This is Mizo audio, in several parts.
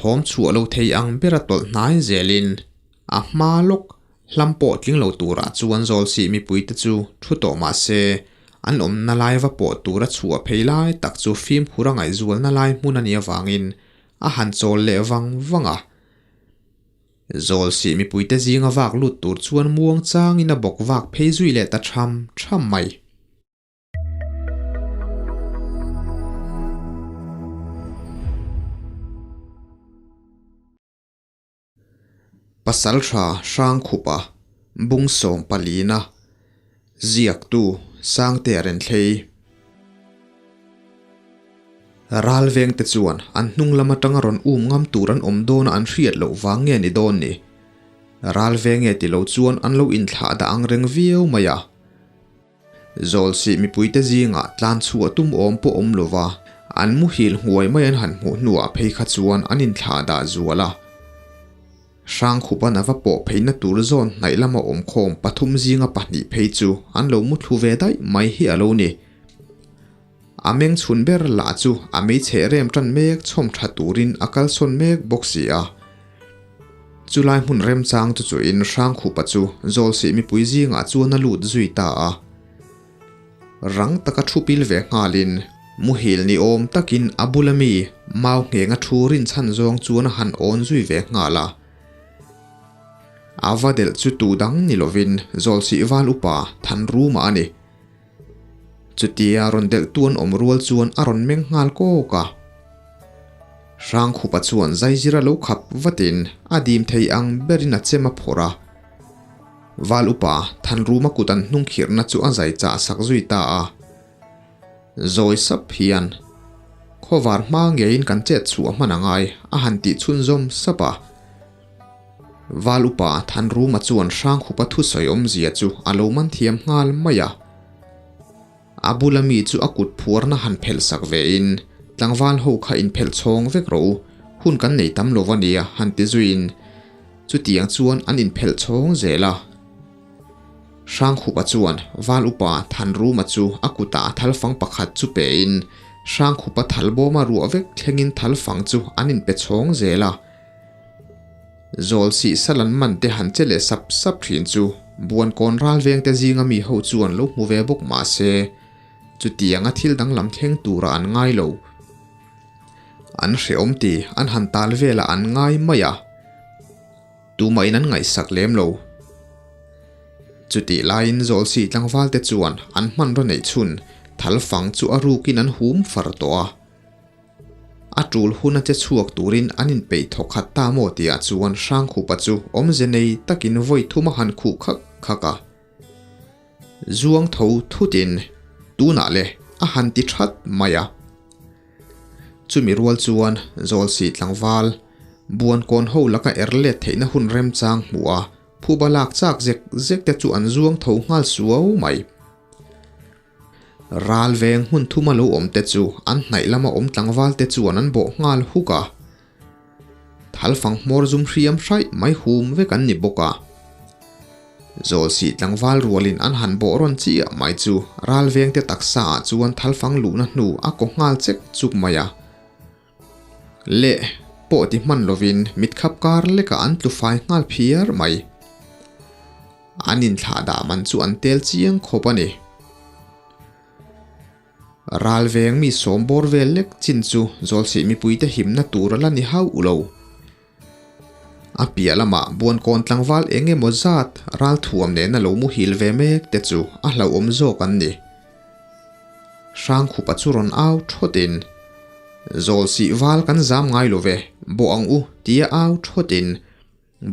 Thawm chhuah lo thei ang bera tawlh hnai zelin a hma lawk hlam pawh tling lo turah chuan Zawlsih mipuite chu thu tawh mah se, an awmna lai va pawh tura chhuah phei lai tak chu fimkhur a ngaihzualna lai hmun a nih avangin a han chawl leh vang vang a. Zawlsih mipuite zinga vak lut tur chuan muang changin a bawk vak phei zui leh ta tham tham mai. Pasalṭha Hrangkhupa Bungsawm palina ziaktu Sangtea Renthlei Ralvengte chuan an hnung lam atanga rawn um ngam tur an awm dawna an hriat loh vang nge ni dawn ni? Ralveng nge ti lo chuan an lo inthlah dah ang reng viau mai a. Zawlsih mipuite zingah tlan chhuah tum awm pawh awm lova an muhil hnuai mai an han hmuh hnuah phei kha chuan an inthlah dah zual a. Hrangkhupan a va pawh pheina tur zawn hnaih lama awmkhawm pathum zinga pahnih phei chu an lo muthlu ve daih mai hi a lo ni. A meng chhun ber lah chu a meichhe rem tan mek chhawm tha turin a kalsawn mek bawk si a. Chulai hmun remchang chu chuin Hrangkhupa chu Zawlsih mipui zingah chuan a lut zui ta a. Rang taka thu pil ve nghalin muhil ni awm takin a bula mi mau nghenga thu rinchhan zawng chuan a han awn zui ve nghal a. A va delh chu tu dang ni lovin Zawlsih val upa Thanruma a ni. Chutia rawn delh tuan awm rual chuan a rawn meng nghal kawk a. Hrangkhupa chuan zaizira lo khap vatin a dim thei ang berin a chem a phawrh a. Val upa Thanruma kut an hnung khirhna chu a zai chah sak zui ta a. Zawi sap hian khawvar hma ngeiin kan chet chhuah hman a ngai a han tih chhunzawm sap a. Val upa Thanruma chuan Hrangkhupa thusawi awmzia chu a lo man thiam nghal mai a. A bula mi chu a kut phuarna han phelh sak vein, Tlangval ho kha inphelh chhawng vek rawh u, hun kan nei tam lo ania han ti zuiin chutiang chuan an inphelh chhawng zel a. Hrangkhupa chuan Val upa Thanruma chu a kutah a thalfang pakhat chu pein Hrangkhupa thalbawma ruah vek thlengin thalfang chu an inpe chhawng zel a. Zawl sih sal an man te han che leh sap sap thin chu Buankawn ralvengte zinga mi ho chuan lo hmu ve bawk mah se, chutianga thil danglam thleng tura an ngai lo. An hrehawm ti an han tal velah an ngai mai a, tumahin an ngaihsak lem lo. Chutih laiin zawl sih tlangvalte chuan an hmanraw neih chhun thalfang chu a rukin an hum far tawh a. A tul hun a che chhuak turin an inpeih thawk khat ta maw tihah chuan Hrangkhupa chu awmze nei takin vawi thum a han khuh khak khak a. Zuang tho thutin tunah le a han ti that mai a. Chumi rual chuan Zawlsih tlangval Buankawn ho laka er let theihna hun remchang hmuh a, phuba lak chak zek zek te chu an zuang tho nghal suau mai. Ral veng hmun thuma lo awm te chu an hnaih lama awm tlangval te chuan an bawh nghal huk a. Thalfang hmawr zum hriam hraih mai hum vek an ni bawk a. Zawlsih tlangval rualin an han bawh rawn chiah mai chu ral veng te taksa ah chuan thalfang luhna hnu a kaw nghal chek chuk mai a. Leh pawh ti hman lovin mitkhap kar lekah an tlu fai nghal phiar mai. An inthlah dah man chu an tel chiang khawp a ni. Ral veng mi sawm bawr vel lek chin chu Zawlsih mipuite himna tur a la ni hauh lo. A piah lamah Buankawn tlangval eng emaw zat ral thuam nena lo muhil ve mek te chu a hlauhawm zawk an ni. Hrangkhupa chu rawn au thawtin, Zawlsih val kan zam ngai lo ve, bawh ang u tia au thawtin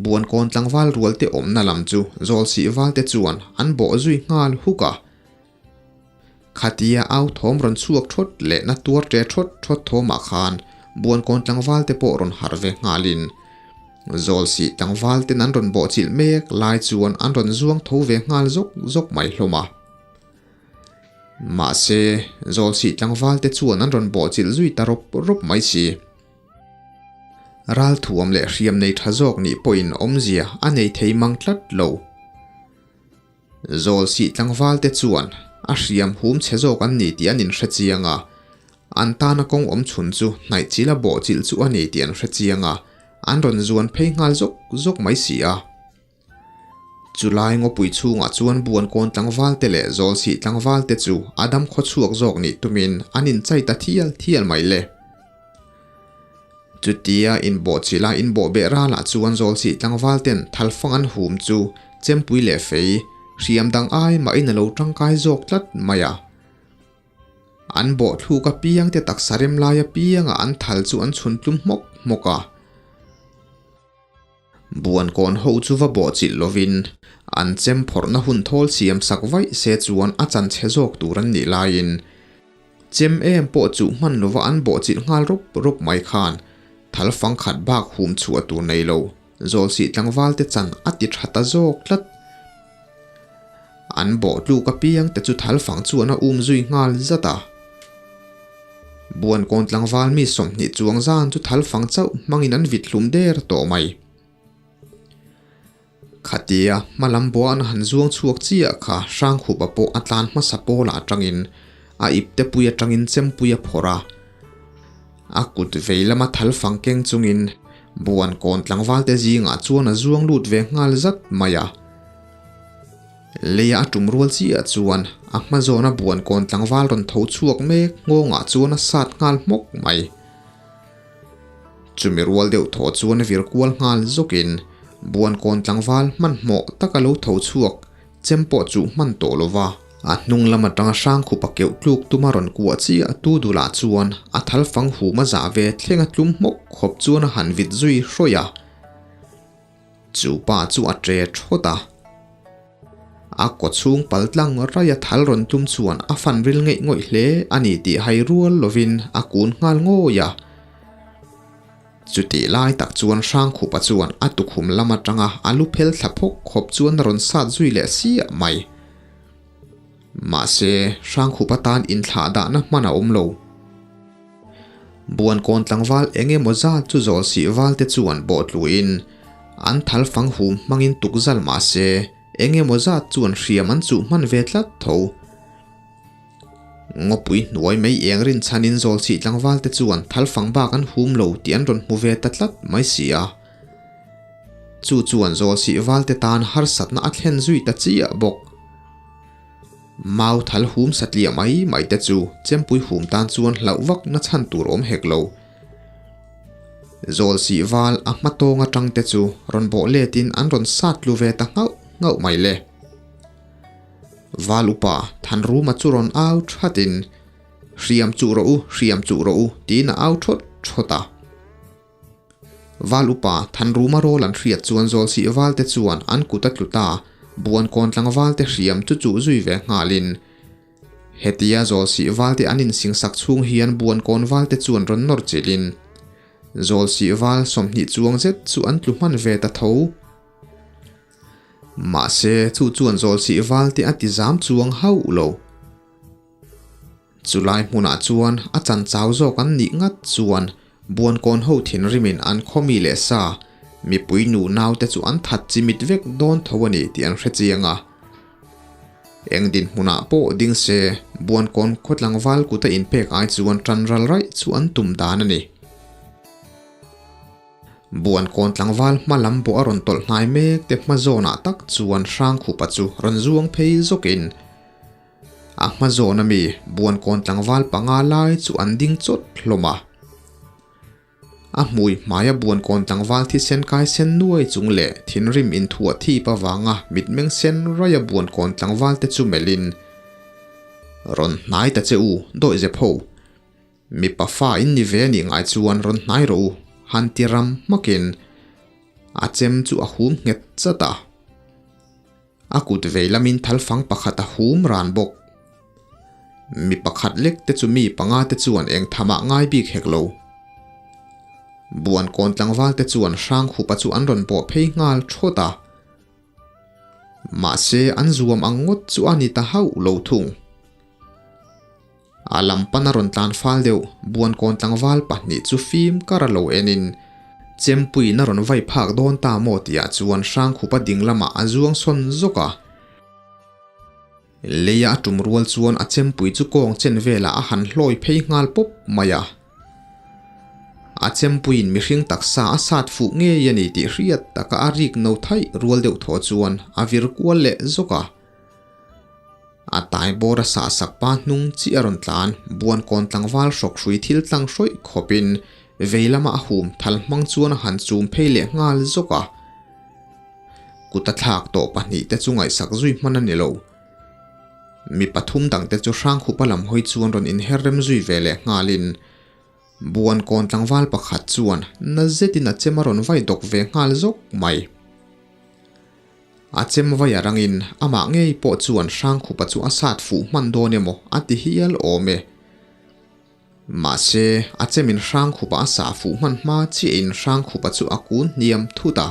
Buankawn tlangval rualte awmna lam chu Zawlsih valte chuan an bawh zui nghal huk a. Khatia au thawm rawn chhuak thawt leh na tuar ṭe thawt thawt thawmah khan Buankawn tlangvalte pawh rawn harh ve nghalin Zawlsih tlangvalten an rawn bawhchilh mek lai chuan an rawn zuang tho ve nghal zawk zawk mai hlawm a. Mahse, Zawlsih tlangvalte chuan an rawn bawhchilh zui ta rawp rawp mai si. Ralthuam leh hriam nei tha zawk nih pawhin awmzia a nei thei mang tlat lo. Zawlsih tlangvalte chuan a hriam hum chhe zawk an ni tih an inhre chiang a. An tana kawng awm chhun chu hnaih chila bawh chilh chu a ni tih an hre chiang a, an rawn zuan phei nghal zawk zawk mai si a. Chulai ngawpui chhungah chuan Buankawn tlangval te leh Zawlsih tlangval te chu a dam khaw chhuak zawk nih tumin an inchai ta thial thial mai le. Chutia inbawhchilh a inbawhbeh ralah chuan Zawlsih tlangval ten thalfang an hum chu chempui leh fei hriam dang ai mahin a lo tangkai zawk tlat mai a. An bawhthluk apiang te taksa rem lai apianga an thal chu an chhun tlum hmawk hmawk a. Buankawn ho chu va bawhchilh lovin an chem phawrhna hun thawl siam sak vaih se chuan a chan chhe zawk tur an nih laiin chem em pawh chuh hman lova an bawhchilh nghal rup rup mai khan thal fang khat bak hum chhuah tur nei lo Zawlsih tlangval te chan a ti tha ta zawk tlat. An bawh tluk apiang te chu thal fang chuan a um zui nghal zat a. Buankawn tlangval mi 20 chuang zan chu thal fang chauh hmangin an vit hlum der tawh mai. Khatia hmalam buan han zuang chhuak chiah kha Hrangkhupa pawh a tlan hmasa pawlah atangin a ipte pui atangin chempui a phawrh a. A kut vei lama thal fang keng chungin Buankawn tlangvalte zingah chuan a zuang lut ve nghal zat mai a. Leia a tum rual chiah chuan a hma zawna Buankawn tlangval rawn tho chhuak mek nghawngah chuan a sat nghal hmawk mai. Chumi rual deuh thaw chuan vir kual nghal zawkin Buankawn tlangval hmanhmawh taka lo tho chhuak Chem pawh chu hman tawh lo va. A hnung lam atanga Hrangkhupa keuh tluk tuma rawn kuah chiah tu dulah chuan a thal fang hum a zah ve thleng a tlum hmawk khawp chuan a han vit zui hrawih a. Chu pa chu a tre thawt a. A kaw chhung pal tlang raia thal rawn tlum chuan a fan ril ngeih ngawih hle a ni tih hai rual lovin a kun nghal ngawih a. Chutih lai tak chuan Hrangkhupa chuan a tukhum lam atanga a lu phel thla phawk khawp chuan a rawn sat zui leh siah mai. Mahse, Hrangkhupa tan inthlah dahna hman a awm lo. Buankawn tlangval eng emaw zat chu Zawlsih valte chuan bawhtluin an thal fang hum hmangin tukzal mahse, eng emaw zat chuan hriam an chuh hman ve tlat tho. Ngawpui hnuai mai eng rinchhanin Zawlchih tlangvalte chuan thalfang bak an hum lo tih an rawn hmu ve ta tlat mai si a. Chu chuan Zawlchih valte tan harsatna a thlen zui ta chiah bawk. Mau thal hum satliah mai mai te chu chempui hum tan chuan hlauh vak na chhan tur awm hek lo. Zawlsih val a hma tawng atang te chu rawn bawh letin an rawn sat tlu ve ta nghauh nghauh mai le. Val upa Thanruma chu rawn au thatin, Hriam chuh rawh u, hriam chuh rawh u, tiin a au thawt thawt a. Val upa Thanruma rawl an hriat chuan Zawlsih valte chuan an kut a tlu ta, Buankawn tlangvalte hriam chu chuh zui ve nghalin. Hetia Zawlsih valte an insingsak chhung hian Buankawn valte chuan rawn nawr chilhin, Zawlsih val 20 chuang zet chu an tlu hman ve ta tho. Mahse, chu chuan Zawlsih valte a ti zam chuang hauh lo. Chulai hmunah chuan a chan chau zawk an nih ngat chuan Buankawn ho thinrimin an khawmi leh sa, mipui nu naute chu an that chimit vek dawn tho a ni tih an hre chiang a. Eng dinhmunah pawh ding se, Buankawn khaw tlangval kuta inpek ai chuan tan ral raih chu an tum dan a ni. Buankawn tlangval hma lam bawh a rawn tawlh hnai mek te hma zawnah tak chuan Hrangkhupa chu rawn zuang phei zawkin a hma zawn ami Buankawn tlangval panga lai chu an ding chawt hlawm a. A hmui hmaia Buankawn tlangval thisen kai sen nuai chung leh thinrim inthuah thip avanga mitmeng sen raia Buankawn tlangval te chu melhin, Rawn hnai ta che u, dawihzep ho. Mipa fa in ni ve anih ngai chuan rawn hnai rawh u, han ti ram hmakin a chem chu a hum nghet chat a. A kut vei lamin thalfang pakhat a hum ran bawk. Mi pakhat lek te chu mi panga te chuan eng thamah ngai bik hek lo. Buankawn tlangval te chuan Hrangkhupa chu an rawn bawh phei nghal thawt a. Mahse an zuam ang ngawt chu a ni ta hauh lo thung. A lam pan a rawn tlan fal deuh, Buankawn tlangval pahnih chu fim kar a lo enin Chempuiin a rawn vai phak dawn ta maw tihah chuan Hrangkhupa ding lamah a zuang sawn zawk a. Leia a tum rual chuan a chempui chu kawng chen velah a han hlawi phei nghal pawp mai a. A chempuiin mihring taksa a sat fuh ngei a ni tih hriat taka a rik no thaih rual deuh thaw chuan a vir kual leh zawk a. A tai bawr a sah sak pa hnung chi a rawn tlan, buan kawn tlangval hrawk hrui thil tlang hrawih khawpin vei lama a hum thal hmang chuan a han chum phei leh nghal zawk a. Kut a thlak tawh pahnihte chu ngaihsak zui hman a ni lo. Mi pathum dangte chu Hrangkhupa lam hawi chuan rawn inher rem zui ve leh nghalin Buan kawn tlangval pakhat chuan na zetin a chem a rawn vai dawk ve nghal zawk mai. A chem vai a rangin amah ngei pawh chuan Hrangkhupa chu a sat fuh hman dawn emaw a ti hial awm e. Mahse, a chemin Hrangkhupa a sah fuh hman hma chiahin Hrangkhupa chu a kun hniam thut a.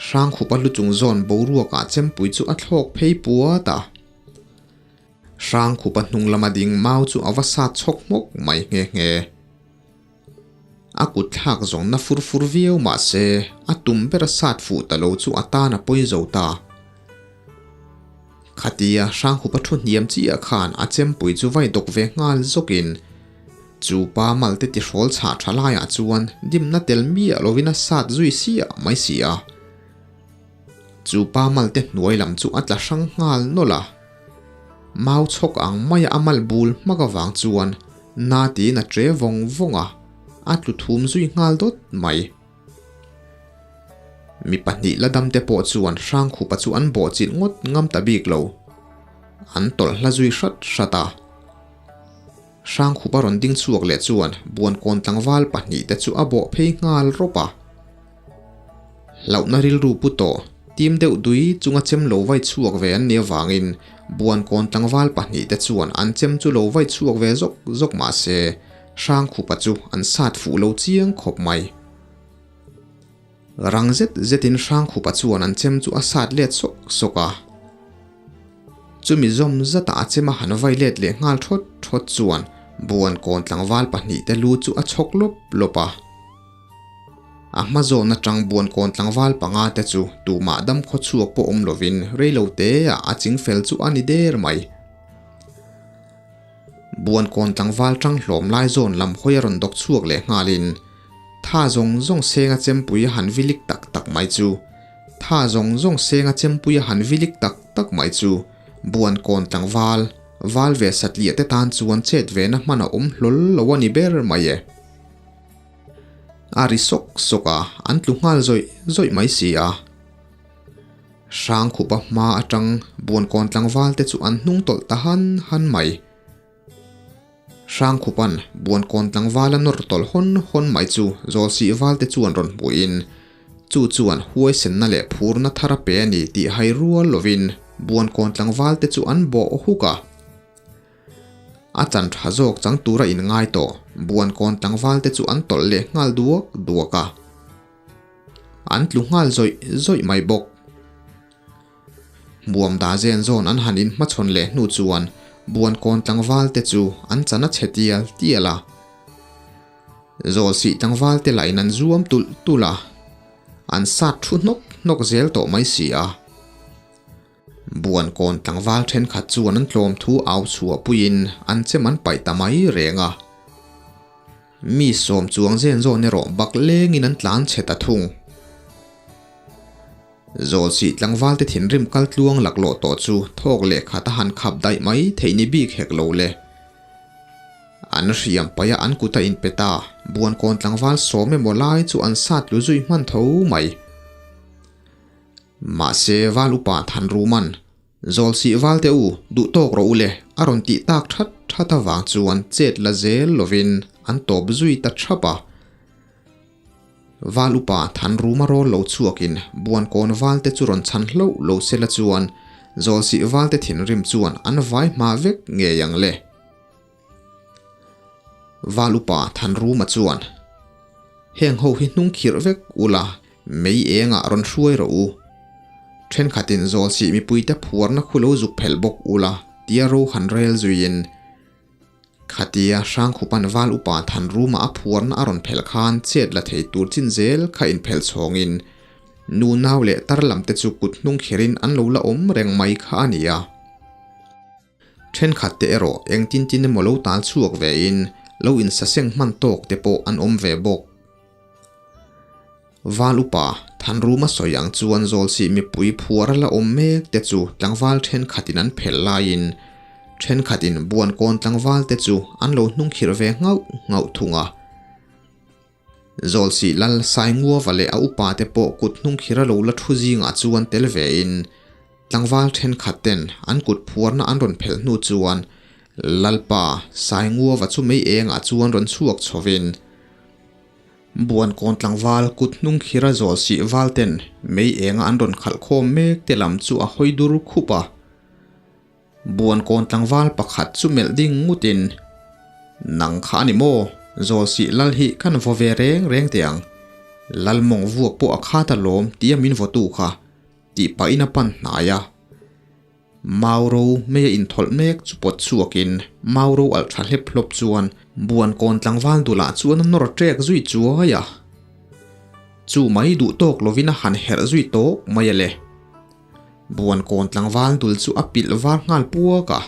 Hrangkhupa lu chung zawn boruakah chempui chu a thlawk phei puat a. Hrangkhupa hnung lama ding mau chu a va sat chhawk hmawk mai nghe nghe. A kut thlak zawng na fur fur viau mahse, a tum ber a sat fuh ta lo chu a tan a pawi zo ta. Khatia Hrangkhupa thu hniam chiah khan a chempui chu vai dawk ve nghal zawkin chu pa malte tihrawl chhah tha laiah chuan dimna tel miah lovin a sat zui siah mai si a. Chu pa malte hnuai lam chu a tla hrang nghal nawlh a. Mau chhawk ang maia a mal bul hmak avang chuan na tiin a tre vawng vawng a, a tlu thum zui nghal dawt mai. Mi pahnih la dam te pawh chuan Hrangkhupa chu an bawhchilh ngawt ngam ta bik lo. An tawlh hla zui hrat hrat a. Hrangkhupa rawn ding chhuak leh chuan Buankawn tlangval pahnih te chu a bawh phei nghal rawp a. Hlauhna rilru pu tawh, tim deuh dui chunga chem lo vai chhuak ve an nih avangin Buankawn tlangval pahnih te chuan an chem chu lo vai chhuak ve zawk zawk mah se Hrangkhupa chu an sat fuh lo chiang khawp mai. Rang zet zetin Hrangkhupa chuan an chem chu a sat let sawk sawk a. Chumi zawm zata a chem a han vai let leh nghal thawt thawt chuan Buan kawn tlangval pahnihte lu chu a chhawk lawp lawp a. A hma zawn atang Buan kawn tlangval panga te chu tumah dam khaw chhuak pawh awm lovin reilo teah a ching fel chu a ni der mai. Buankawn tlangval tang hlawm lai zawn lam hawi a rawn dawk chhuak leh nghalin tha zawng zawng senga chempui a han vilik tak tak mai chu tha zawng zawng senga chempui a han vilik tak tak mai chu Buankawn tlangval val ve satliah te tan chuan chet ve na hman a awm hlawl lo a ni ber mai e. A ri sawk sawk a, an tlu nghal zawih zawih mai si a. Hrangkhupa hma atang Buankawn tlangval te chu an hnung tawlh ta han han mai. Hrangkhupan Buankawn tlangval a nawr tawlh hawn hawn mai chu Zawlsih val te chuan rawn hmuhin chu chuan huaisenna leh phurna thar a pe a ni tih hai rual lovin Buankawn tlangval te chu an bawh huk a. A chan tha zawk chang tura inngai tawh Buankawn tlangval te chu an tawlh leh nghal duak duak a. An tlu nghal zawih zawih mai bawk. Buam da zen zawn an han inhmachhawn leh hnu chuan Buankawn tlangval te chu an chan a chhe tial tial a. Zawlsih tlangval te lahin an zuam tulh tulh a, an sat thu hnawk hnawk zel tawh mai si a. Buankawn tlangval thenkhat chuan an tlawm thu au chhuah puiin an chem an paih ta mai reng a. Mi sawm chuang zen zawn erawh bak lengin an tlan chhe ta thung. Zawlsih tlangvalte thinrim kal tluang laklawh tawh chu thawk leh khat a han khap daih mai theih ni bik hek lo le. An hriam paih a an kut a inpe ta, Buankawn tlangval sawm emaw lai chu an sat tlu zui hman tho mai. Mahse val upa Thanruman, Zawlsih valte u, duh tawk rawh u le, a rawn tih tak that that avang chuan chet la zel lovin an tawp zui ta thap a. Val upa Thanruma rawl lo chhuakin Buankawn valte chu rawn chhan hlauh lo sela chuan Zawlsih valte thinrim chuan an vai hma vek ngei ang le. Val upa Thanruma chuan, Heng ho hi hnung khirh vek ula, mei engah rawn hruai rawh u. Thenkhatin zawlsih mipuite phuarna khu lo zuk phelh bawk ula, tia ro han rel zuiin. Khatia Hrangkhupan Val upa Thanruma a phuarna a rawn phelh khan chet la thei tur chin zel kha inphelh chhawngin. Nu nau leh tar lam te chu kut hnung kherin an lo la awm reng mai kha a ni a. Thenkhat te erawh engtin tin emaw lo tal chhuak ve in lo insaseng hman tawk te pawh an awm ve bawk. Val upa Thanruma sawi ang chuan Zawlsih mipui phuar a la awm mek te chu tlangval thenkhatin an phelh laiin thenkhatin Buankawn tlangval te chu an lo hnungkhirh ve nghauh nghauh thung a. Zawlsih Lal Sainguava leh a upa te pawh kut hnungkhir a lo la thu zingah chuan tel vein tlangval thenkhat ten an kut phuarna an rawn phelh hnu chuan Lalpa Sainguava chu mei engah chuan rawn chhuak chhovin Buankawn tlangval kut hnungkhir a Zawlsih val ten mei enga an rawn khalh khawm mek te lam chu a hawi dur khup a. Buankawn tlangval pakhat chu melh ding ngutin, Nang kha a ni maw? Zawlsih lal hi kan vaw ve reng reng teh ang. Lal mawng vuak pawh a khat a lawm tia min vawtu kha, tih pahin a pan hnai a. Mauro mei a inthawlh mek chu pawt chhuakin Mauro alh tha hlep hlawp chuan Buankawn tlangval dulah chuan a nawr ṭek zui chuai a. Chu mai duh tawk lovin a han herh zui tawk mai a le. Buankawn tlangval dul chu a pilh var nghal puak a.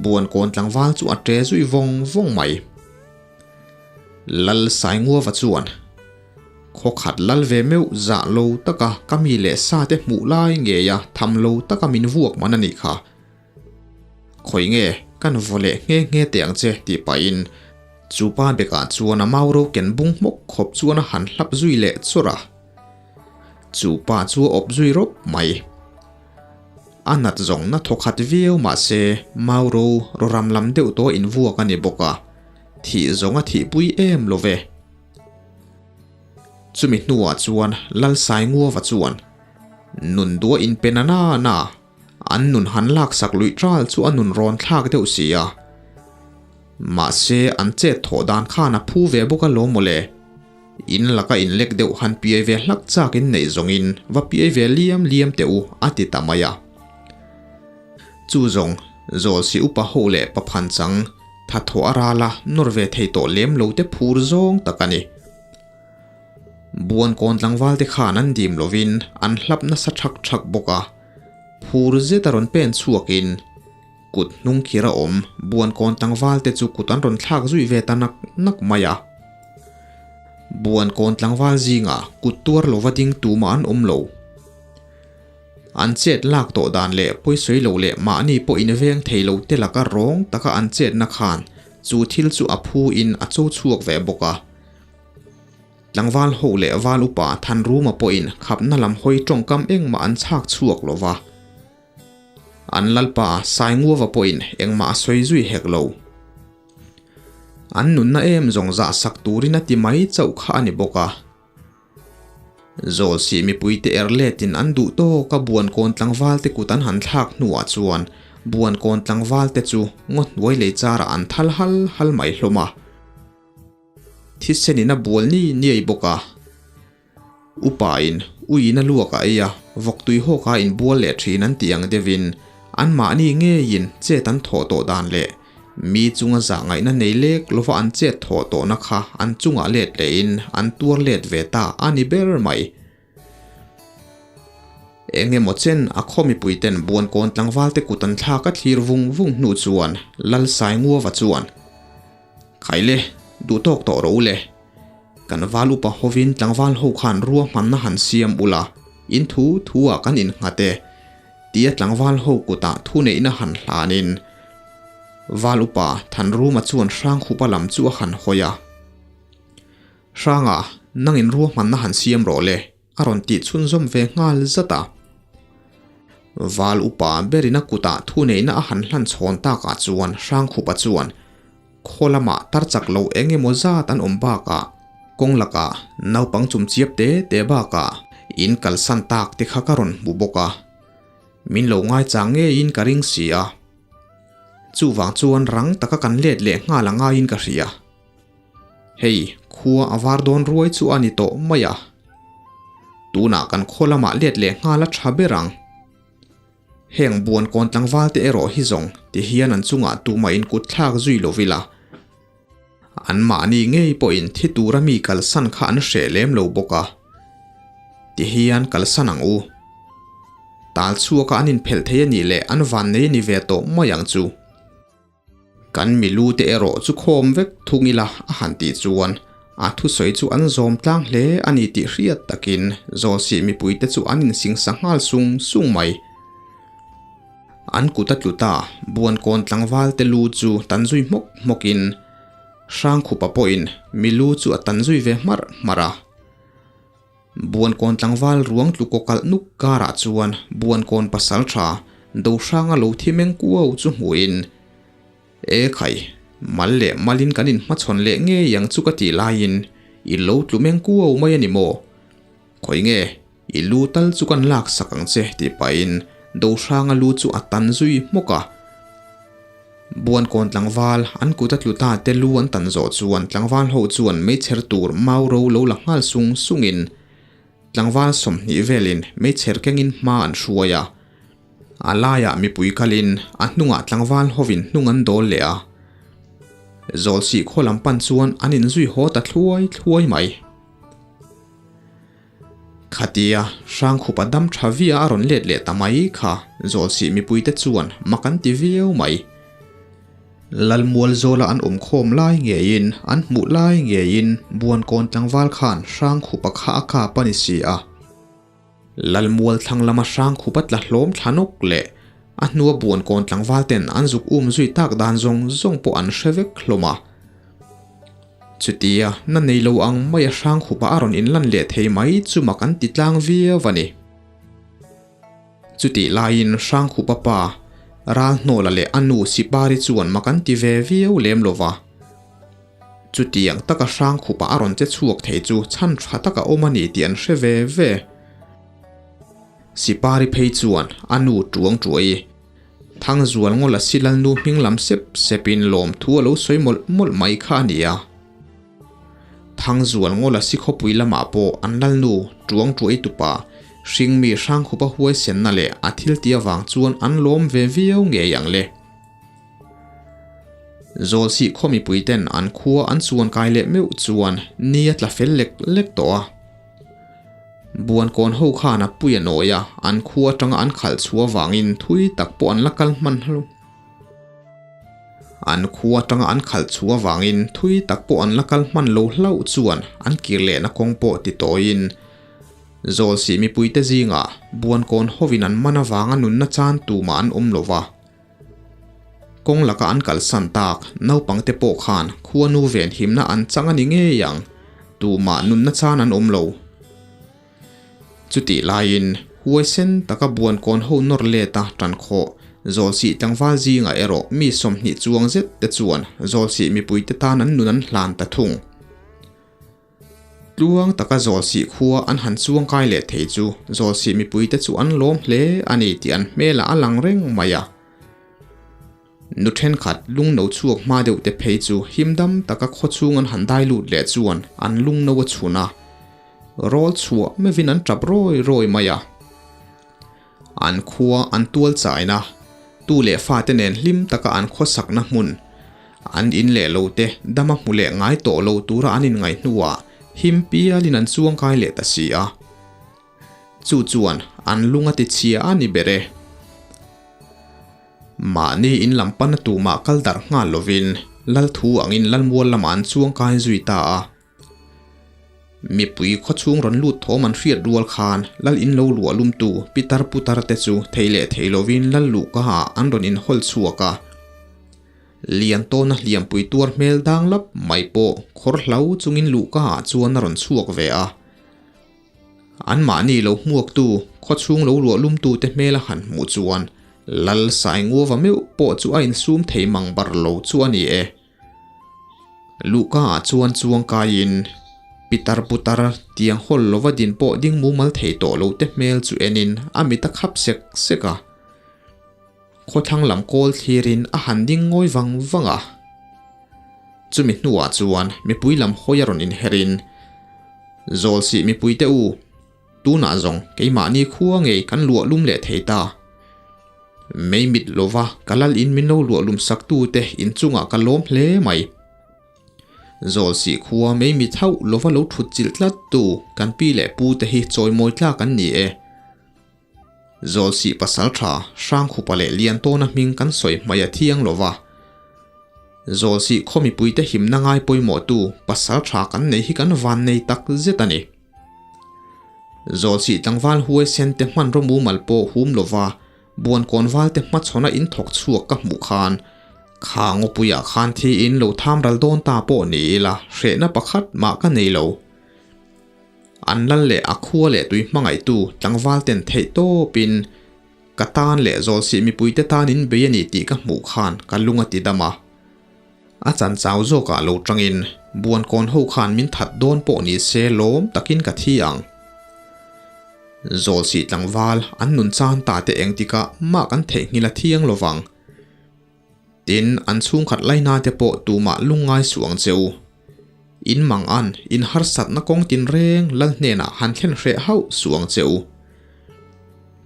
Buankawn tlangval chu a ṭe zui vawng vawng mai. Lal Sainguava chuan, Khawkhat lal ve meuh zah lo taka ka mi leh sa te hmuh lai ngei a tham lo taka min vuak man a nih kha. Khawi nge kan vaw leh nghe nghe teh ang che tih pahin chu pa bekah chuan a mauro ken bung hmawk khawp chuan a han hlap zui leh chawrh a. Chu pa chu a awp zui rawp mai. A nat zawng na thaw khat viau mah se Mauro rawram lam deuh tawh invuak a ni bawk a, thih zawng a thihpui em lo ve. Chumi hnuah chuan Lalsainguava chuan nun duah inpe na na na an nun han laksak luih ṭal chu a nun rawn thlak deuh si a. Mahse an chet thawh dan khan a phu ve bawk alawm mawle. In laka inlek deuh han piai ve hlak chak in neih zawngin va piai ve liam liam teh u a ti ta mai a. Chu zawng Zawlsi upa ho leh paphan chang tha thawh a ral a nawr ve thei tawh lem lo te phur zawng tak a ni. Buankawn tlangval te khan an dim lovin an hlap nasa thak thak bawk a, phur zet a rawn pen chhuakin Kut hnung khir a awm, Buankawn tlangval te chu kut an rawn thlak zui ve ta nak nak mai a. Buankawn tlangval zingah kut tuar lova ding tumah an awm lo. An chet lak tawh dan leh pawisawi lo leh mahni pawh inveng thei lo te laka rawng taka an chetna khan chu thil chu a phu in a cho chhuak ve bawk a. Tlangval ho leh val upa Thanruma pawhin khapna lam hawi tawngkam engmah an chhak chhuak lova. An lalpa Sainguava pawhin engmah a sawi zui hek lo. An nunna em zawng zah sak turin a ti mai chauh kha a ni bawk a. Zawlsih mipuite er letin an duh tawk a Buankawn tlangvalte kut an han thlak hnuah chuan Buankawn tlangvalte chu ngaw hnuai lei charah an thal hal hal mai hlawm a. Thisen in a bual ni niai bawk a. Upa in ui in a luak a ei a, vawk tui hawk a inbual leh thin an tih ang deuhin anmahni ngeiin chet an thawh tawh dan leh mi chunga zah ngaihna nei lek lova an chet thawh tawhna kha an chungah let lehin an tuar let ve ta a ni ber mai. Eng emaw chen a khaw mipuiten Buankawn tlangvalte kut an thlak a thlir vung vung hnu chuan Lal Sainguava chuan, Khaile, duh tawk tawh rawh u le. Kan val upa hovin tlangval ho khan ruahmanna han siam ula, in thu thu ah kan innghat e, tia tlangval ho kutah thuneihna han hlanin Val upa Thanruma chuan Hrangkhupa lam chu a han hawi a. Hranga, nangin ruahmanna han siam rawh le, a rawn tih chhunzawm ve nghal zat a. Val upa berin a kutah thuneihna a han hlan chhawn takah chuan Hrangkhupa chuan khaw lamah tar chak lo eng emaw zat an awm bakah kawng lakah naupang chumchiap te te bakah in kalsan tak te kha ka rawn hmu bawk a, min lo ngaichang ngeiin ka ring si a. Chuvang chuan rang taka kan let leh nghal a ngaiin ka hria. Hei, khua a var dawn ruai chu a ni tawh mai a. Tunah kan khaw lamah let leh nghal a tha ber ang. Heng buan kawn tlangval te erawh hi zawng ti hian an chungah tumah in kut thlak zui lo ila. An mahni ngei pawhin thi tura mi kalsan kha an hreh lem lo bawk a. Ti hian kalsan ang u. Tal chhuaka an inphelh thei a nih leh an vannei a ni ve tawh mai ang chu. Kan milu te erawh chu khawm vek thung ila a han tih chuan a thusawi chu an zawm tlang hle a ni tih hriat takin Zawlsih mipuite chu an insingsa nghal sung sung mai. An kut a tlu ta, Buankawn tlangval te lu chu tan zui hmawk hmawkin Hrangkhupa pawhin milu chu a tan zui ve hmarh hmarh a. Buankawn tlangval ruang tlu kaw kalh nuk karah chuan Buankawn pasal tha Dohranga lo thi meng kuau chu hmuhin, E khai, mal leh malin kan inhmachhawn leh ngei ang chu ka tih laiin i lo tlu meng kuau mai a ni maw? Khawi nge, i lu tal chu kan lak sak ang che tih pahin Dohranga lu chu a tan zui hmawk a. Buankawn tlangval an kut a tlu ta te lu an tan zawh chuan tlangval ho chuan meichher tur mau ro lo la nghal sung sungin tlangval 20 velin meichher kengin hma an hruai a. A laiah mipui kalin a hnungah tlangval hovin hnung an dawl leh a. Zawlsih khaw lam pan chuan an inzui haw ta thluai thluai mai. Khatia, Hrangkhupa dam tha via a rawn let leh ta mai kha Zawlsih mipuite chuan mak an ti viau mai. Lalmualzawla an awm khawm lai ngeiin, an hmuh lai ngeiin Buankawn tlangval khan Hrangkhupa kha a kap a ni si a. Lalmual thlang lama Hrangkhupa tla hlawm thla nawk leh a hnua Buankawn tlangval ten an zuk um zui tak dan zawng zawng pawh an hre vek hlawm a. Chutia na nei lo ang mai a hrang khupa a rawn inlan leh thei mai chu mak an ti tlang viau a ni. Chutih laiin hrang khupa pa Ralhnawla leh a nu Sipari chuan mak an ti ve viau lem lo va. Chutiang taka hrang khupa a rawn che chhuak thei chu chhan tha tak a awm a ni tih an hre ve ve. Sipari phei chuan a nu tuang tuai. Thangzual Ngawla Silalnu hming lam sep sepin lawmthu a lo sawi mawlh mawlh mai kha a ni a. Thangzual Ngawla Sikhawpui lamah pawh an lalnu Tuang Tuai tupa Hringmi Hrangkhupa huaisenna leh a thilti avang chuan an lawm ve viau ngei ang le. Zawlsih khaw mipuiten an khua an chuan kai leh meuh chuan ni a tla fel lek lek tawh a. Buankawn ho khan a pui a nawi a, an khu atanga an khalh chhuah avangin thui tak pawh an la kal hman hlo. An khu atanga an khalh chhuah avangin thui tak pawh an la kal hman lo hlauh chuan an kir lehna kawng pawh ti tawiin Zawlsih mipuite zingah Buankawn hovin an man avanga nunna chan tumah an awm lo va. Kawng laka an kalsan tak naupangte pawh khan khuanu venhimna an chang a ni ngei ang, tumah nunna chan an awm lo. Chutih laiin huaisen taka buankawn ho nawr let a tan khawh Zawlsih tlangval zingah erawh mi 20 chuang zet te chuan Zawlsih mipuite tan an nun an hlan ta thung. Tluang taka Zawlsih khua an han chuang kai leh thei chu Zawlsih mipuite chu an lawm hle a ni tih an hmelah a lang reng mai a. Nu thenkhat lungno chhuak hma deuh te phei chu himdam taka khaw chhung an han dai lut leh chuan an lungno a chhun a, rawl chhuah meuhin an tap rawi rawi mai a. An khua an tual chaina, tu leh fate nen hlim taka an khawsakna hmun, an in leh lo te dama hmu leh ngai tawh lo tura an inngaih hnuah him pialin an chuangkai leh ta si a. Chu chuan an lung a ti chhia a ni ber e. Mahni in lam pana tumah kal darh nghal lovin Lalthu angin Lalmual lamah an chuangkai zui ta a. Mipui khawchhung rawn lut thawm an hriat rual khan lal in lo luah lumtu pitar putar te chu thei leh thei lovin lal luhka ah an rawn inhawl chhuak a. Lian tawna hliampui tuar hmel dang lap mai pawh khawr hlau chungin luhka ah chuan a rawn chhuak ve a. Anmahni lo hmuaktu khawchhung lo luah lumtu te hmel a han hmuh chuan lal Sainguava meuh pawh chu a insum thei mang bar lo chu a ni e. Luhka ah chuan chuang kaiin pitar putar tiang hawl lova din pawh ding mumal thei tawh lo te hmel chu enin a mit a khap sek sek a. Khawthlang lam kawl thlirin a han ding ngawi vang vang a. Chumi hnuah chuan mipui lam hawi a rawn inherin, Zawlsih mipuite u, tunah zawng keimahni khua ngei kan luah lum leh thei ta. Mei mit lova ka lal in min lo luah lum sak tu te inchungah ka lawm hle mai. Zawlsih khua mei mit hauh lova lo thut chilh tlat tu kan pi leh pu te hi chawimawi tlak an ni e. Zawlsih pasal tha Hrangkhupa leh Liantawna hming kan sawi hmai a thiang lova. Zawlsih khaw mipuite himna ngai pawimawhtu pasal tha kan nei hi kan van nei tak zet a ni. Zawlsih tlangval huaisen te hmanraw mumal pawh hum lova Buankawn valte hmachhawna in thawk chhuak ka hmuh khan kha ngawpuiah khan thi in lo tham ral dawn ta pawh ni ila hrehna pakhat mah ka nei lo. An lal leh a khua leh tui hmangaihtu tlangval ten theih tawpin ka tan leh zawlsih mipuite tan in bei a ni tih ka hmuh khan ka lung a ti dam a. A chan chau zawkah lo tangin Buankawn ho khan min that dawn pawh ni se lawm takin ka thi ang. Zawlsih tlangval an nun chan ta te engtikah mah kan theihnghilh a thiang lo vang. Tin, an chhungkhat laina te pawh tumah lungngai suh ang che u. In mang an, in harsatna kawng tinreng lal hnenah han thlen hreh hauh suh ang che u.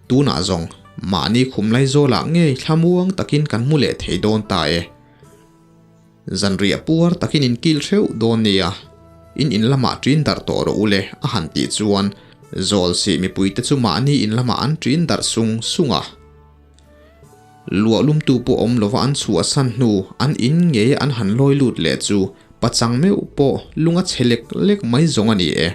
Tunah zawng, mahni khum laizawlah ngei thlamuang takin kan hmu leh thei dawn ta e. Zanriah puar takin in kil hreuh dawn nia, in in lamah ṭin darh tawh rawh u le a han tih chuan Zawlsih mipuite chu mahni in lamah an ṭin darh sung sung a. Luah lumtu pawh awm lova an chhuahsan hnu an in ngei an han lawi lut leh chu pachang meuh pawh lung a chhe lek lek mai zawng a ni e.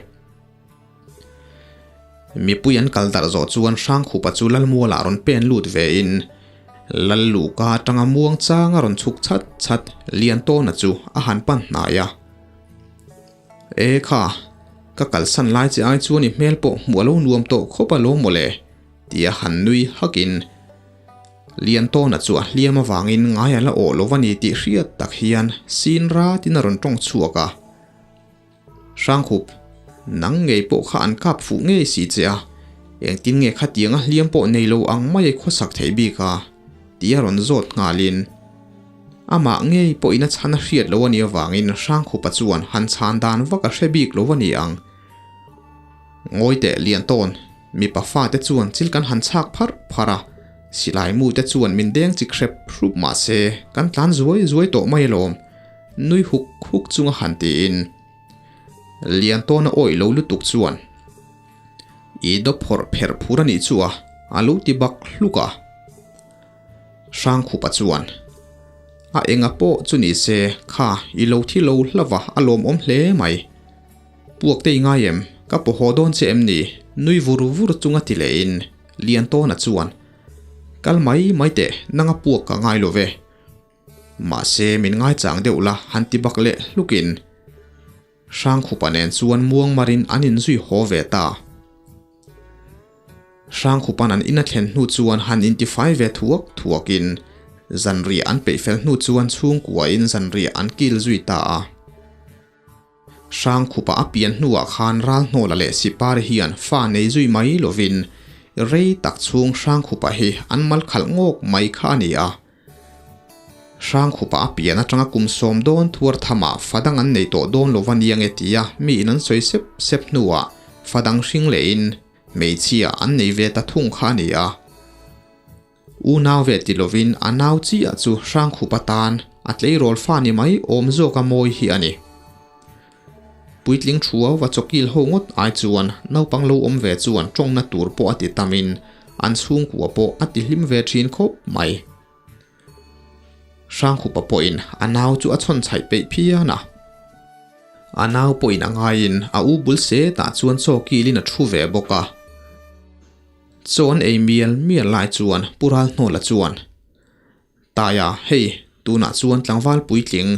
Mipui an kal darh zawh chuan Hrangkhupa chu Lalmualah rawn pen lut ve in Lal Luka atanga muang chang a rawn chhuk chat chat Liantawna chu a han pan hnai a. E kha, ka kalsan lai che ai chuan i hmel pawh hmuh a lo nuam tawh khawp a lo mawle tia han nui hak in Liantawna chu a hliam avangin ngai a la awh lo a ni tih hriat tak hian sin ratin a rawn tawng chhuak a. Hrangkhup, nang ngei pawh kha an kap fuh ngei si che a, engtin nge khatiang a hliam pawh nei lo ang mai a khawsak theih bik a? Tih a rawn zawt nghalin amah ngei pawhin a chhan a hriat lo a nih avangin Hrangkhupa chuan han chhan dan vak a hre bik lo a ni ang. Ngawi teh Liantawn, mipa fate chuan chil kan han chhak pharh pharh a, silai mute chuan min deng chik hrep hrup mah se kan tlan zuai zuai tawh mai alawm. Nui huk huk chunga han tiin Liantawna awih lo lutuk chuan I dawp phawrh pherh phur a nih chu a, a lo ti bak hluk a. Hrangkhupa chuan A enga pawh chu ni se kha i lo thi lo hlava a lawmawm hle mai. Puak te i ngai em? Ka paw haw dawn che em ni? Nui vur vur chunga ti lehin Liantawna chuan Kal mai mai teh nanga puak ka ngai lo ve. Mahse min ngaichang deuh la han ti bak leh hlukin Hrangkhupa nen chuan muangmarin an inzui haw ve ta. Hrangkhupa'n an in a thlen hnu chuan han intifai ve thuak thuakin zanriah an peih fel hnu chuan chhungkuain zanriah an kil zui ta a. Hrangkhupa a pian hnuah khan Ralhnawla leh Sipari hian fa nei zui mai lovin rei tak chhung Hrangkhupa hi an mal khalh ngawk mai kha a ni a. Hrangkhupa a pian atanga kum sawm dawn thuar thamah fa dang an nei tawh dawn lova nia nge tia miin an sawi sep sep hnuah fa dang hring lehin hmeichhia an nei ve ta thung kha a ni a. Unau ve ti lovin a nau chiah chu Hrangkhup atan a tleirawl fa ni mai awm zawka mawi hi a ni. Puitling thu va chawkil ho ngawt ai chuan naupang lo awm ve chuan tawngna tur pawh a ti tamin an chhungkua pawh a ti hlim ve thin khawp mai. Hrangkhupa pawhin a nau chu a chhawn chhaih peih phian a. A nau pawhin a ngaiin a u bul setah chuan chawkilin a thu ve bawk a. Chaw an ei mial mial lai chuan Pu Ralhnawla chuan, Taia, hei, tunah chuan tlangval puitling,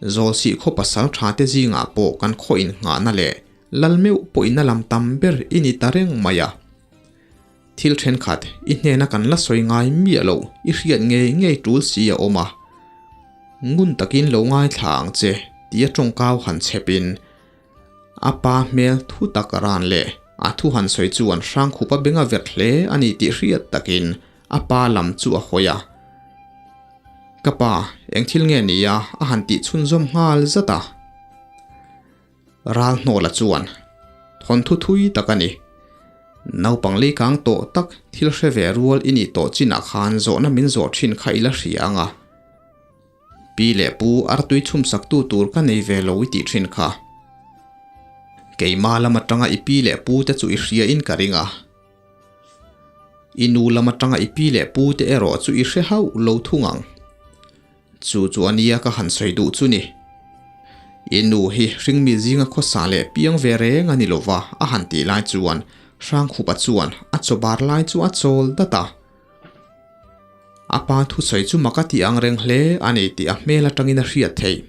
Zawlsih khaw pasal tha te zingah pawh kan khaw innghahna leh lal meuh pawh in a lam tam ber i ni ta reng mai a. Thil thenkhat i hnena kan la sawi ngai miah loh i hriat ngei ngei tul si a awm a. Ngun takin lo ngaithla ang che tia tawngkau han chhepin A pa hmel thu tak ran leh a thu han sawi chuan Hrangkhupa beng a verh hle a ni tih hriat takin a pa lam chu a hawi a. Ka pa, eng thil nge ni a? a han tih chhunzawm nghal zat a. Ralhnawla chuan, Thawnthu thui tak a ni. Naupang leikang tawh tak thil hre ve rual i nih tawh chinah khan zawhna min zawh thin kha i la hria ang a. Pi leh pu artui chhumsaktu tur ka nei ve lo i tih thin kha. Keima lam atanga i pi leh pu te chu i hria in ka ring a. I nu lam atanga i pi leh pu te erawh chu i hre hauh lo thung ang. Chu chu a nia ka han sawi duh chu ni. I nu hi hringmi zinga khawsa leh piang ve reng a ni lova a han tih lai chuan Hrangkhupa chuan a chawbar lai chu a chawl dat a. A pa thusawi chu mak a tih ang reng hle a ni tih a hmel atangin a hriat theih.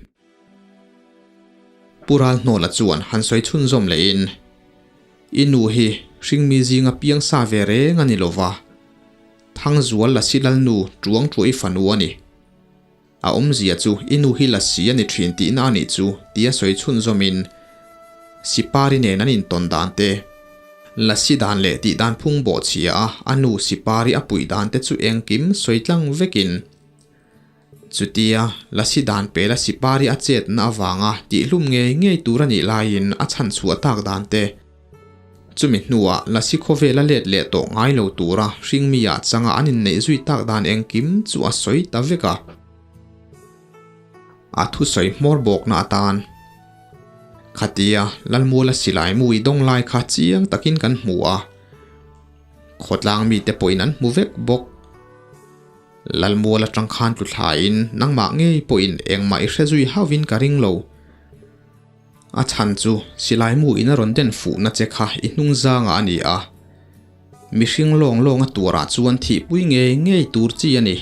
Pu Ralhnawla chuan han sawi chhunzawm lehin, I nu hi hringmi zinga piang sa ve reng a ni lova, Thangzual Lasi Lalnu Tuang Tuai fanu a ni. A awmzia chu i nu hi Lasi a ni thin tihna a nih chu tia sawi chhunzawmin Sipari nen an intawn dan te, Lasi dan leh tih dan phung bawhchhia a a nu Sipari a puih dan te chu engkim sawi tlang vekin Chutia Lasi dan pela Sipari a chetna avanga tihlum ngei ngei tur a nih laiin a chhanchhuah tak dan te, Chumi hnuah Lasi khawvela let leh tawh ngai lo tura hringmi-ah changa an inneih zui tak dan engkim chu a sawi ta vek a. A thusawi hmawr bawkna atan khatia Lalmuala silai mui dawng lai kha chiang takin kan hmu a, khawtlang mite pawhin an hmu vek bawk. Lalmual atang khan tlu thlain nangmah ngei pawhin engmah i hre zui hauhin ka ring lo. A chhan chu silai mu in a rawn den fuhna che kha i hnung zangah a ni a, mihring lawng lawnga tuarah chuan thihpui ngei ngei tur chi a ni.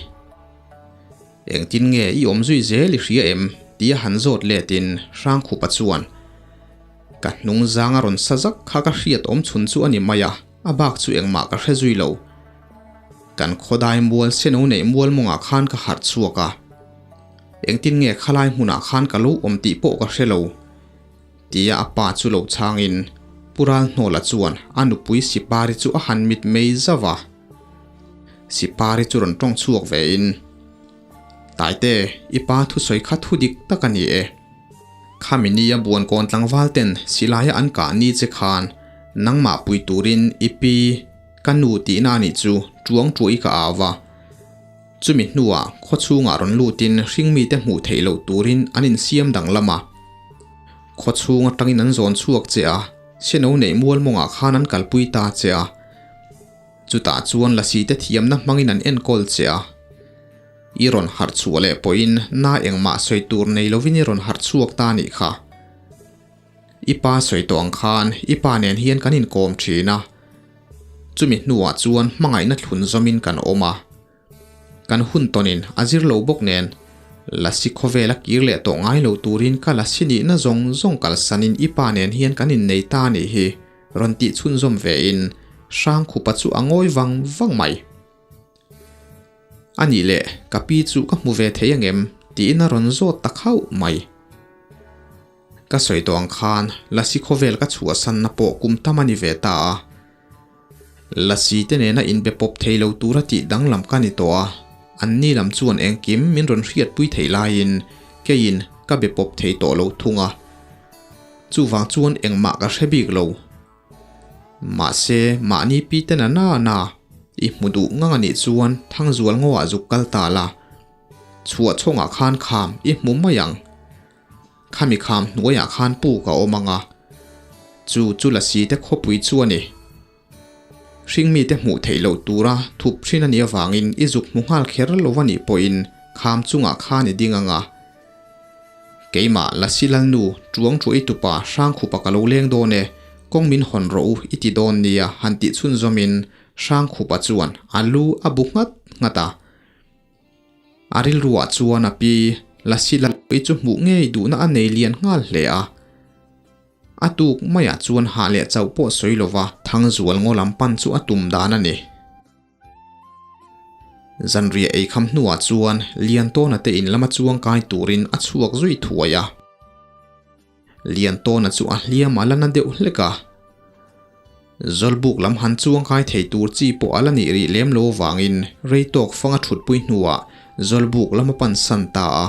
Engtin nge i awm zui zel i hria em? tia han zawt letin Hrangkhupa chuan ka hnung zang a rawn sa zak kha ka hriat awm chhun chu a ni mai a, a bak chu engmah ka hre zui lo. Kan khawdai mual seno neih mual mawngah khan ka harh chhuak a. Engtin nge khalai hmunah khan ka lo awm tih pawh ka hre lo, tia a pa chu lo chhangin Pu Ralhnawla chuan a nupui Sipari chu a han mit mei zauh a. Sipari chu rawn tawng chhuak vein, Taite, i pa thusawi kha thu dik tak a ni e. Khami nia buankawn tlangval ten silaia an kah ni che khan nangmah pui turin i pi ka nu tihna a nih chu tuang tuahi ka au a. Chumi hnuah khawchhungah rawn lutin hringmite hmuh theih loh turin an insiam danglam a. Khawchhung atangin an zawn chhuak che a, seno neih mual mawngah khan an kalpui ta che a. Chutah chuan lasite thiamna hmangin an enkawl che a. I rawn harh chhuah leh pawhin na engmah sawi tur nei lovin i rawn harh chhuak ta nih kha. I pa sawi tawh ang khan i pa nen hian kan inkawm thin a, chumi hnuah chuan hmangaihna thlun zawmin kan awm a. Kan hun tawnin a zir lo bawk nen, Lasi khawvela kir leh tawh ngai lo turin ka Lasi nihna zawng zawng kalsanin i pa nen hian kan innei ta a nih hi, rawn tih chhunzawm vein Hrangkhupa chu a ngawi vang vang mai. A nih leh, ka pi chu ka hmu ve thei angem? tiin a rawn zawt ta khauh mai. Ka sawi tawh ang khan Lasi khawvel ka chhuahsanna pawh kum tam a ni ve ta a. Lasi te nena inbe pawp thei lo tura tih danglam ka ni tawh a, anni lam chuan engkim min rawn hriatpui theih laiin keiin ka be pawp thei tawh lo thung a. Chuvang chuan engmah ka hre bik lo. Mahse, mahni pi te na na na i hmu duh ngang a nih chuan Thangzual ngaw ah zuk kal ta la, chhuah chhawngah khan kham i hmu mai ang. Khami kham hnuaiah khan puk a awm ang a, chu chu Lasi te khawpui chu a ni. Hringmite hmuh theih loh tura thup thin a nih avangin i zuk hmu nghal kher lo a nih pawhin kham chungah khan i ding ang a. Keimah Lasi Lalnu, Tuang Tuai tupa Hrangkhupa ka lo leng dawn e, kawng min hawn rawh u i ti dawn nia han tih chhunzawmin Hrangkhupa chuan a lu a bu nghat nghat a. A rilruah chuan a pi Lasi Lalui chu hmuh ngei duhna a nei lian nghal hle a. A tuk maiah chuan hah leh chauh pawh sawi lova Thangzual ngaw lam pan chu a tum dan a ni. Zanriah eikham hnuah chuan Liantawna te in lama chuang kai turin a chhuak zui thuai a. Liantawna chu a hliam a la na deuh hlek a. Zawlbuk lam han chuang kai thei tur chi pawh a la nih rih lem lo vangin rei tawk fanga thutpui hnuah Zawlbuk lam a pan san ta a.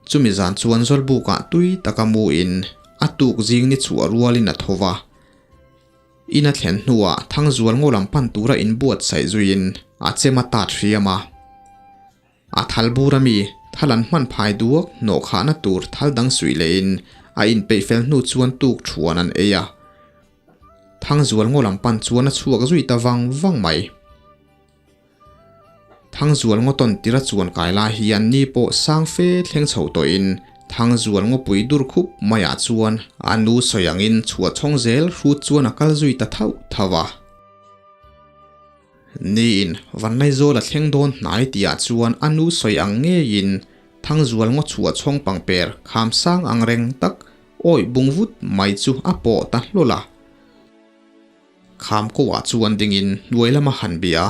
Chumi zan chuan Zawlbukah tui taka mu in a tuk zing ni chhuah rualin a tho va. In a thlen hnuah Thangzual ngaw lam pan tura inbuatsaih zuiin a chem a tat hriam a. A thal bur ami Thal an hman phai duak hnawh khahna tur thal dang suih lehin a inpeih fel hnu chuan tuk thuan an ei a. Thangzual ngaw lam pan chuan a chhuak zui ta vang vang mai. Thangzual ngaw tawn tira chuan kai lai hian ni pawh sang fe thleng chho tawhin Thangzual ngawpui dur khup maiah chuan a nu sawi angin chhuah chhawng zel hrut chuan a kal zui ta thauh thauh a. Niin Vanlaizawl a thleng dawn hnai tihah chuan a nu sawi ang ngeiin Thangzual ngaw chhuah chhawng pangper kham sang ang reng tak awih bung vut mai chu a pawh ta hlawl a. Kham kawah chuan dingin hnuai lama han bia.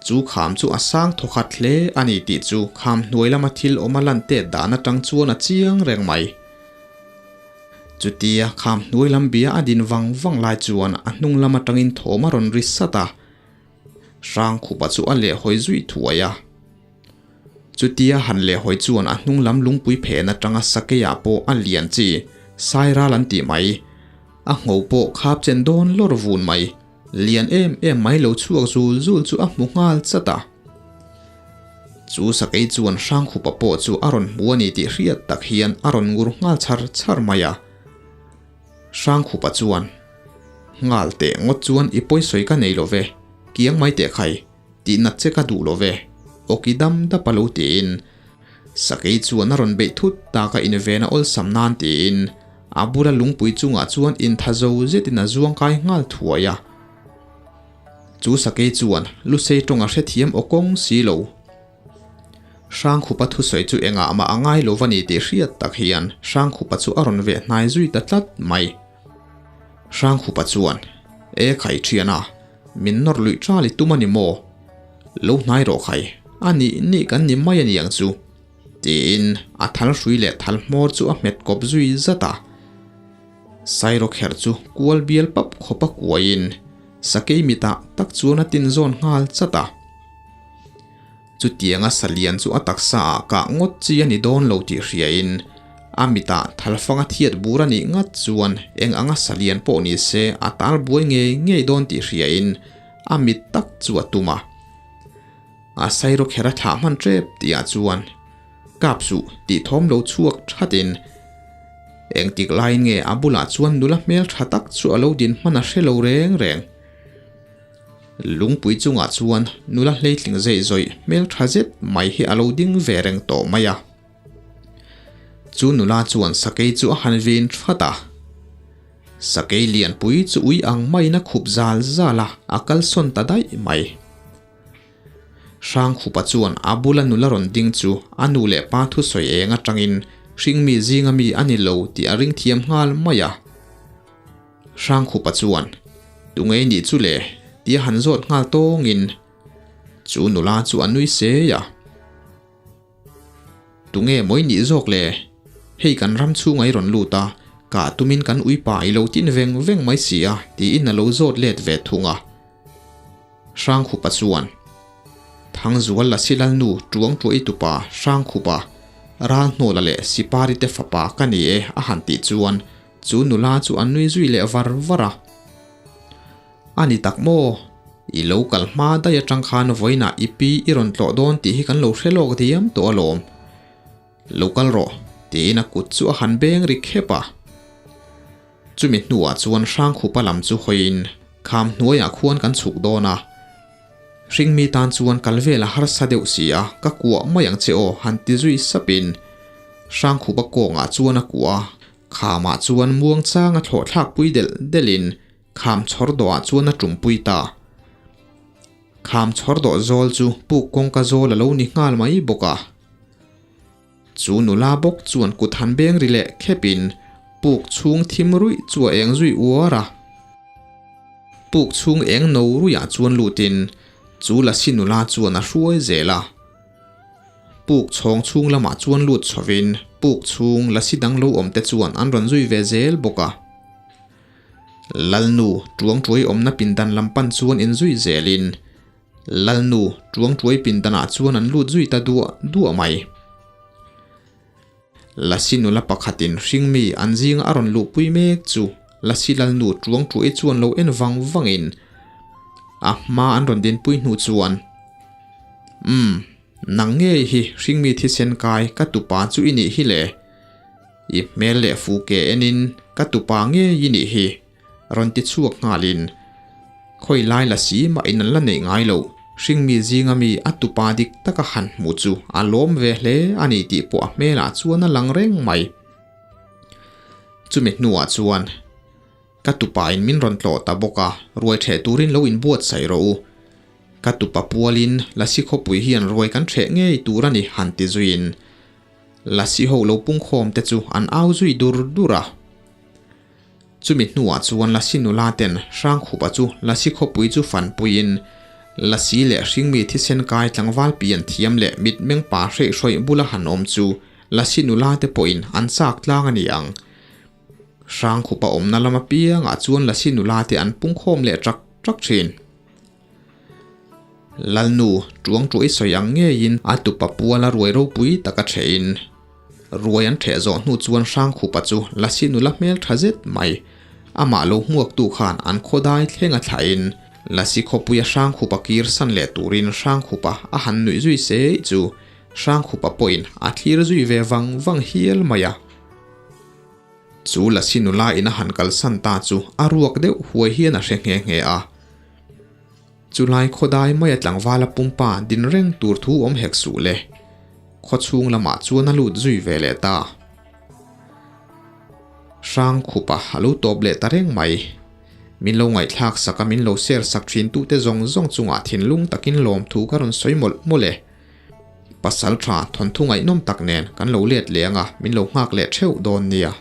Chu kham chu a sang thawkhat hle a ni tih chu kham hnuai lama thil awm a lan tet dan atang chuan a chiang reng mai. Chutia kham hnuai lam bia a din vang vang lai chuan a hnung lam atangin thawm a rawn ri sat a. Hrangkhupa chu a lehhawi zui thuai a. Chutia han lehhawi chuan a hnung lam lungpui phen atanga sakeiah pawh a lian chi, sairal an tih mai. A ngho pawh khap chen dawn lawr vun mai. Lian em em mai lo chhuak zul zul chu a hmu nghal chat a. Chu sakei chuan Hrangkhupa pawh chu a rawn hmu a ni tih hriat tak hian a rawn ngur nghal char char mai a. Hrangkhupa chuan, Nghal teh ngawt chuan i pawisawi ka nei lo ve, kiang mai teh khai. Tih nat che ka duh lo ve, awki dam dap a lo tiin Sakei chuan a rawn beih thut tak a inven a awlsam nan tiin a bula lungpui chungah chuan intha zo zetin a zuang kai nghal thuai a. Chu Sakei chuan Lusei tawng a hrethiam aw kawng si lo. Hrangkhupa thusawi chu engah mah a ngai lo va ni tih hriat tak hian Hrangkhupa chu a rawn veh hnai zui ta tlat mai. Hrangkhupa chuan, E khai thian a, min nawr luih ṭal i tum a ni maw? Lo hnai rawh khai, a nih nih kan ni mai a ni ang chu, tiin a thal hrui leh thal hmawr chu a hmet kawp zui zat a. Sairawkherh chu kual bial pap khawpa kuaiin sakei mitah tak chuan a tin zawn nghal chat a. Chutianga salian chu a taksa ah kah ngawt chi a ni dawn lo tih hriain a mitah thalfanga thiat bur a nih ngat chuan eng anga salian pawh ni se a tal buai ngei ngei dawn tih hriain a mit tak chu a tum a. A sairawkher a thlah hman tep tihah chuan kap suh tih thawm lo chhuak thatin engtik laiin nge a bulah chuan nula hmeltha tak chu a lo din hman a hre lo reng reng. Lungpui chungah chuan nula hleitling zeih zawih hmel tha zet mai hi a lo ding ve reng tawh mai a. Chu nula chuan sakei chu a han vin that a. Sakei lianpui chu ui ang maiin a khup zal zal a, a kalsawn ta daih mai. Hrangkhupa chuan a bula nula rawn ding chu a nu leh pa thusawi eng atangin hringmi zinga mi a ni lo tih a ring thiam nghal mai a. Hrangkhupa chuan, Tungei nih chu le? tia han zawt nghal tawngin chu nula chu a nui sei a. Tunge mawi nih zawk le? Hei kan ram chhunga i rawn lut a, kah tumin kan uipa i lo tin veng veng mai si a, tiin a lo zawt let ve thung a. Hrangkhupa chuan, Thangzual Lasilalnu Tuangtuaih tupa Hrangkhupa, Ralhnawla leh Siparite fapa ka ni e a han tih chuan Chu nula chu an nui zui leh var var a. A ni tak maw? I lo kal hma daih atang khan vawiinah i pi i rawn tlawh dawn tih hi kan lo hre lawk diam tawh alawm. Lo kal rawh, tiin a kut chu a han beng ri khep a. Chumi hnuah chuan Hrangkhupa lam chu hawiin kham hnuaiah khuan kan chhuk dawn a. Hringmi tan chuan kal vel a harsa deuh si a, ka kuah mai ang che aw han ti zui sapin Hrangkhupa kawngah chuan a kuah a. Khamah chuan muangchanga thlawh thlakpui delh delhin kham chhawr dawhah chuan a tumpui ta. Kham chhawr dawh zawl chu puk kawngka zawl a lo ni nghal mai bawk a. Chu nula bawk chuan kut han beng ri leh khepin puk chhung thim ruih chu a eng zui uar a. Puk chhung eng no ruihah chuan lutin chu lasi nula chuan a hruai zel a. Puk chhawng chhung lamah chuan lut chhovin puk chhung lasi dang lo awm te chuan an rawn zui ve zel bawk a. Lalnu Tuangtuai awmna pindan lam pan chuan inzui zelin Lalnu Tuangtuai pindanah chuan an lut zui ta duah duah mai. Lasi nula pakhatin hringmi an zinga a rawn luhpui mek chu Lasi Lalnu Tuangtuai chuan lo en vang vangin a hma an rawn dinpui hnu chuan Umm. Nang ngei hi hringmi thisen kai ka tupa chu i nih hi le. I hmel leh fu ke enin ka tupa ngei i nih hi, rawn ti chhuak nghalin. Khawi lai la si mah in an la neih ngai loh, hringmi zinga mi a tupa dik taka han hmuh chu a lawm ve hle a ni tih pawh a hmelah chuan a lang reng mai. Chumi hnuah chuan ka tupa in min rawn tlawh ta bawk a, ruai ṭheh turin lo inbuatsaih rawh u. Ka tupa pualin Lasi khawpui hian ruai kan ṭheh ngei tur a ni han ti zuiin Lasi ho lo pungkhawm te chu an au zui dur dur a. Chumi hnuah chuan Lasi nula ten Hrangkhupa chu Lasi khawpui chu fanpuiin Lasi leh hringmi thisen kai tlangval pian thiam leh mitmeng pa hreihhrawih bula han awm chu Lasi nula te pawhin an chak tlang a ni ang. Hrangkhupa awmna lam apiangah chuan Lasi nula te an pungkhawm leh ṭak ṭak ṭhin. Lalnu, tuang tuai sawi ang ngeiin a tupa puala ruai ropui taka ṭhehin ruai an ṭheh zawh hnu chuan Hrangkhupa chu Lasi nula hmel ṭha zet mai. Amah lo hmuaktu khan an khawdai thleng a thlahin Lasi khawpuia Hrangkhupa kir san leh turin Hrangkhupa a han nuih zui se chu Hrangkhupa pawhin a thlir zui ve vang vang hial mai a. Chu Lasi nula in a han kalsan ta chu a ruak deuh huai hian a hre nghe nghe a. Chulai khawdai maia tlangvala pumpa din reng tur thu awm hek suh le. Khawchhung lamah chuan a lut zui ve leh ta. Hrang khupa a lo tawp leh ta reng mai. Min lo ngaihthlak sak a min lo share sak thin tute zawng zawng chungah thinlung takin lawmthu ka rawn sawi mawlh mawlh e. Pasal tha thawnthu ngaihnawm tak nen kan lo let leh anga min lo nghak leh theuh dawn nia.